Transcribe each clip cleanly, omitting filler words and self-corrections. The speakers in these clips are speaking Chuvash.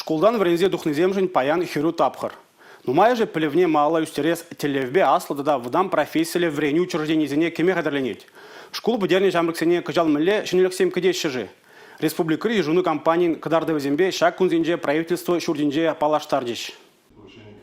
Шкултан вӗренсе тухнисемшӗн паян хӗрӳ тапхӑр. Нумайӑшӗ пӗлӗвне малалла ӳстерес тӗллевпе аслӑ тата вӑтам профессиллӗ вӗренӳ учрежденийӗсене кӗме хатӗрленет. Шкул пӗтернӗ ҫамрӑксене кӑҫал мӗнле ҫӗнӗлӗхсем кӗтеҫҫӗ-ши? Республикӑри йышӑну кампанийӗн кӑтартӑвӗсемпе ҫак кунсенче правительство ҫуртӗнче паллаштарчӗҫ.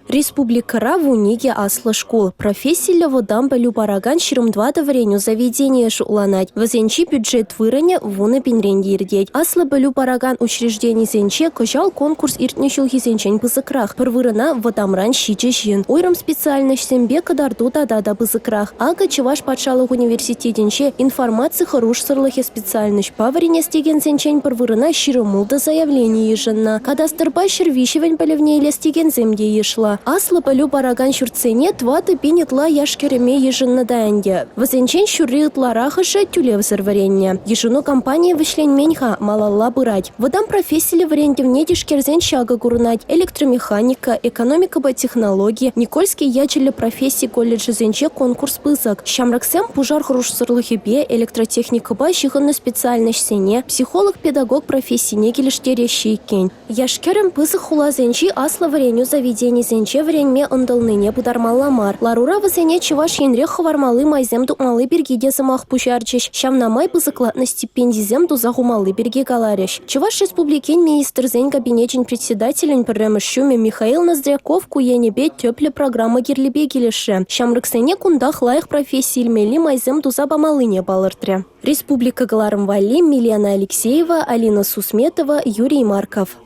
Республикӑра 12 аслӑ шкул, профессиллӗ вӑтам пӗлӳ паракан 24 вӗренӳ заведенийӗ шутланать. Вӗсенчи бюджет вырӑнӗ вунӑ пинрен те иртет. Аслӑ пӗлӳ паракан учрежденисенче кӑҫал конкурс иртнӗ ҫулхисенчен пысӑкрах. Пӗр вырӑна вӑтамран ҫичӗ ҫын. Уйрӑм специальноҫсемпе кӑтарту тата та пысӑкрах. Акӑ Чӑваш патшалӑх университетӗнче информаци хӑрушсӑрлӑхӗ специальноҫпа вӗренес текенсенчен пӗр вырӑна 26 заявлени йышӑннӑ. Кадастрпа 103-вӗн пӗлӗвне илес текенсем те йышлӑ. Аслӑ пӗлӳ паракан ҫуртсене 4 пин ытла яш-кӗрӗме йышӑннӑ та ӗнтӗ. Вӗсенчен ҫурри ытларахӑшӗ тӳлевсӗр вӗреннӗ. Йышӑну кампанийӗ вӗҫленмен-ха, малалла пырать. Вӑтам профессиллӗ вӗрентӗвне тишкерсен ҫакӑ курӑнать: электромеханика, экономикӑпа технологи, Никольский ячӗллӗ професси колледжӗсенче конкурс пысӑк. Ҫамрӑксем пушар хӑрушсӑрлӑхӗпе, электротехникӑпа ҫыхӑннӑ специальноҫсене, психолог-педагог профессине килӗштереҫҫӗ иккен. Яш-кӗрӗм пысӑк хуласенчи аслӑ вӗренӳ заведенийӗсенче вӗренме ӑнтӑлнине пытармалла мар. Ларура вӗсене Чӑваш Енрех хӑвармалли майсем тупмалли пирки те сӑмах пуҫарчӗҫ. Ҫавна май пысӑклатнӑ стипендисем туса хумалли пирки каларӗҫ. Чӑваш Республикин Министрсен Кабинечӗн Председателӗн пӗрремӗш ҫумӗ Михаил Ноздряков ку енӗпе тӗплӗ программа кирлипе килӗшрӗ. Ҫамрӑксене кунтах лайӑх професси илмелли майсем туса памаллине палӑртрӗ. Республика кӑларӑм валли Милена Алексеева, Алина Сусметова, Юрий Марков.